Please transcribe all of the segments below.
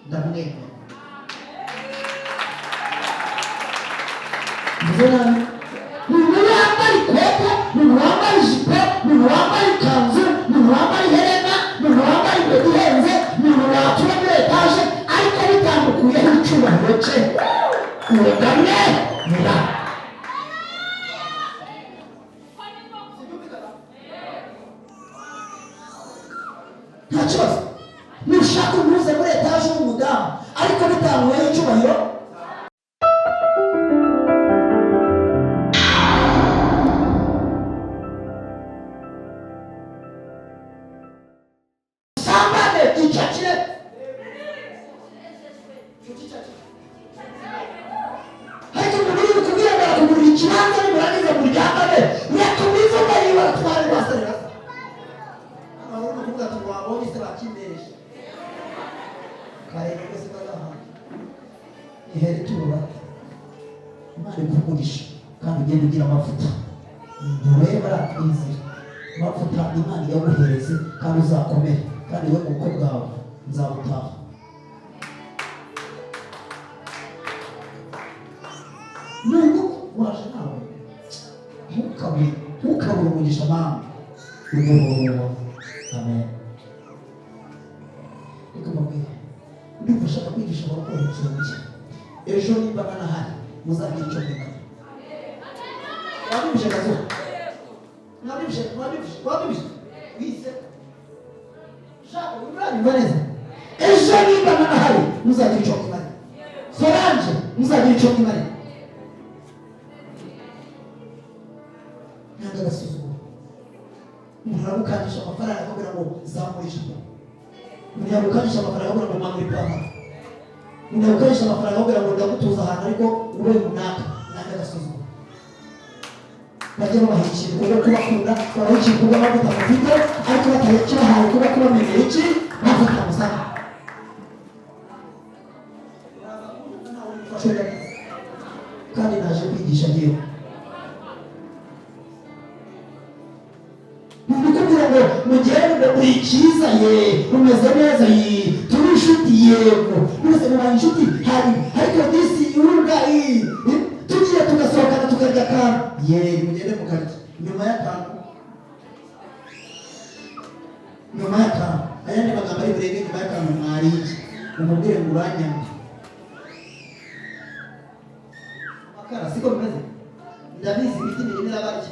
Ndamwemera. Mvuze nabi? Umuntu wambaye ikote, umuntu wambaye ijipo, umuntu wambaye ikanzu, umuntu wambaye iherena, umuntu wambaye inkweto ihenze, umuntu watura muri etaje, ariko bitamukuyeho icyubahiro cye, uwo ndamwemera. Nta kibazo, nushaka umuze muri etaje w'umudamu, ariko bitamuyeho icyubahiro. Sambane icakire. Ariko umuntu uri bukubwira ngo arakugurira ikibanza, nimurangiza muryamane, urakumiza yiwe aratwara rwasarira. Hano hari kuvuga ati: "Wabonye se bakimereje kareba rwose kazahanga ihere ituro." Imana iguha kandi ugende ugira amavuta. Ntureba twizire amavuta, Imana iyaguhereze kandi uzakomere, kandi we mu bukwe bwawe nzabutaha. Nubwo waje nawe, ntukabure umugisha mama uguhora. Amen. Reka mbabwire, ndumva ushaka kwigisha abarokore ikintu. Ejo nimba ntanahari, muzagira icyo mwimana. Wabyumvise kazuba? Mwabyumvise? Mwabyumvise? Wabyumvise wise shaka uranyumva neza. Ejo nimba ntanahari, muzagira icyo mwimana. Solange, muzagira icyo mwimana. Ntabwo agasuzuguro. Umuntu aragukangisha amafaranga akubwira ngo zamura ijipo. Umuntu yagukangisha amafaranga akubwira ngo manura ipantaro. Umuntu yagukangisha amafaranga akubwira ngo ndagutuza ahantu, ariko ube runaka. Ntabwo agasuzuguro. Bajya babaha ikintu kubwo kubakunda, babaha ikintu kubwo amavuta mufite, ariko batakibahaye kuba kubamenyera iki mavuta musaka. Kandi naje kwigisha ngewe ndikubwira ngo mugende uri cyiza, ye umeze neza, ye turi inshuti, yego mwese mubaye inshuti. Hari ariko disi urubwa tugiye tugasohokana tukarya akantu, ye mugende mukarya. Nyuma y'akantu, nyuma y'akantu, ayandi magambo ari burenge nyuma y'akantu mwariye, umubwire ngo uranyanga amakara. Siko bimeze? Ndabizi, imitima irimo irabarya.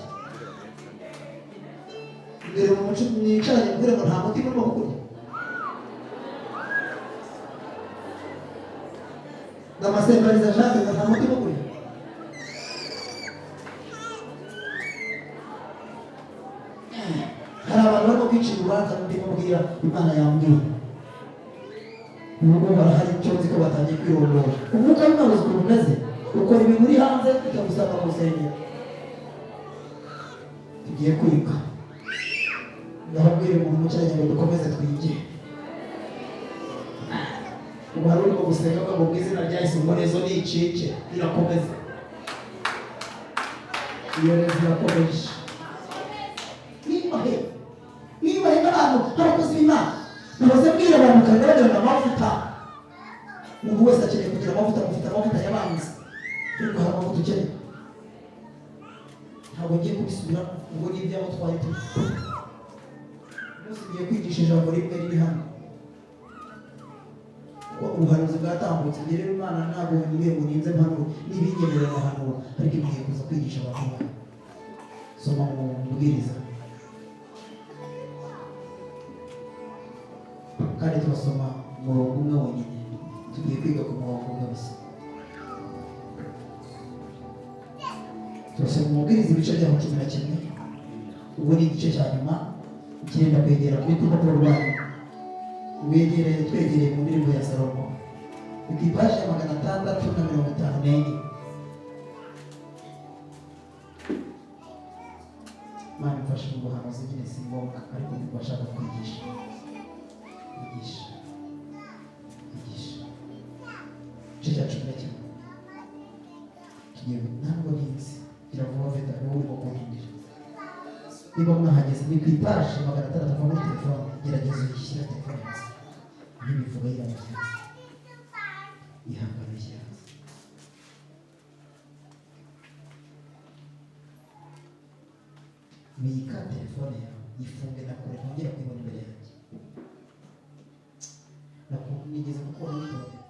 Mbere mu muco mwicaranye, mubwire ngo nta mutima urimo kukurya. Ndamasembariza Jacques ngo nta mutima ukurya. Hari abantu barimo kwicira urubanza, ndimo mbwira Imana yambwiye. Ubu barahari, icyo nzi ko batangiye kwirondora. Umwuka w'Imana uzi ukuntu umeze, ukora ibintu uri hanze bikagusanga mu rusengero. Tugiye kwiga. Ndababwira umuntu mucaranye ngo dukomeze twige. Ubu hari urimo gusenga avuga ngo mu izina rya Yesu, ngo rezo ni icike. Irakomeza, iyo rezo irakomeje. Mwiyubahe, mwiyubahe nk'abantu, nk'abakozi b'Imana. Nahoze mbwira abantu kare, ndabagira ngo amavuta, umuntu wese akeneye kugira amavuta. Mufite amavuta y'abanzi, ariko hari amavuta ukeneye. Ntabwo ngiye kubisubiramo, ubwo ni ibyabo twari turi. Umunsi ngiye kwigisha ijambo rimwe riri hano, kuko ubuhanuzi bwatambutse. Njye rero Imana ntabwo mbwiye ngo ninze mpanure, n'ibinyemerera ndahanura, ariko ngiye kuza kwigisha abantu bayo. Soma mu Mubwiriza, kandi turasoma umurongo umwe wonyine. Tugiye kwiga ku murongo umwe gusa. Turasoma Umubwiriza ibice byaho 11. Ubwo ni igice cya nyuma kirenda kwegera kuri ku rupapuro rwanyu. Wegereye, twegereye mu ndirimbo ya Salomo, ni ku ipaji ya 654. Imana imfashe mu buhanuzi nyine, si ngombwa, ariko ndumva nshaka kwigisha, kwigisha, kwigisha. Igice cya 11 tugiye. Ntabwo ntinzi, gira vuba veda, ni wowe urimo kuntindira. Niba mwahageze, ni ku ipaji 600. Ava muri telefone, gerageza uyishyire telefone hasi, ntibivuga yiramutse. Bika telefone yawe, yifunge na kure, ntongere kuyibona imbere yanjye. Nigeze kukubona witaba.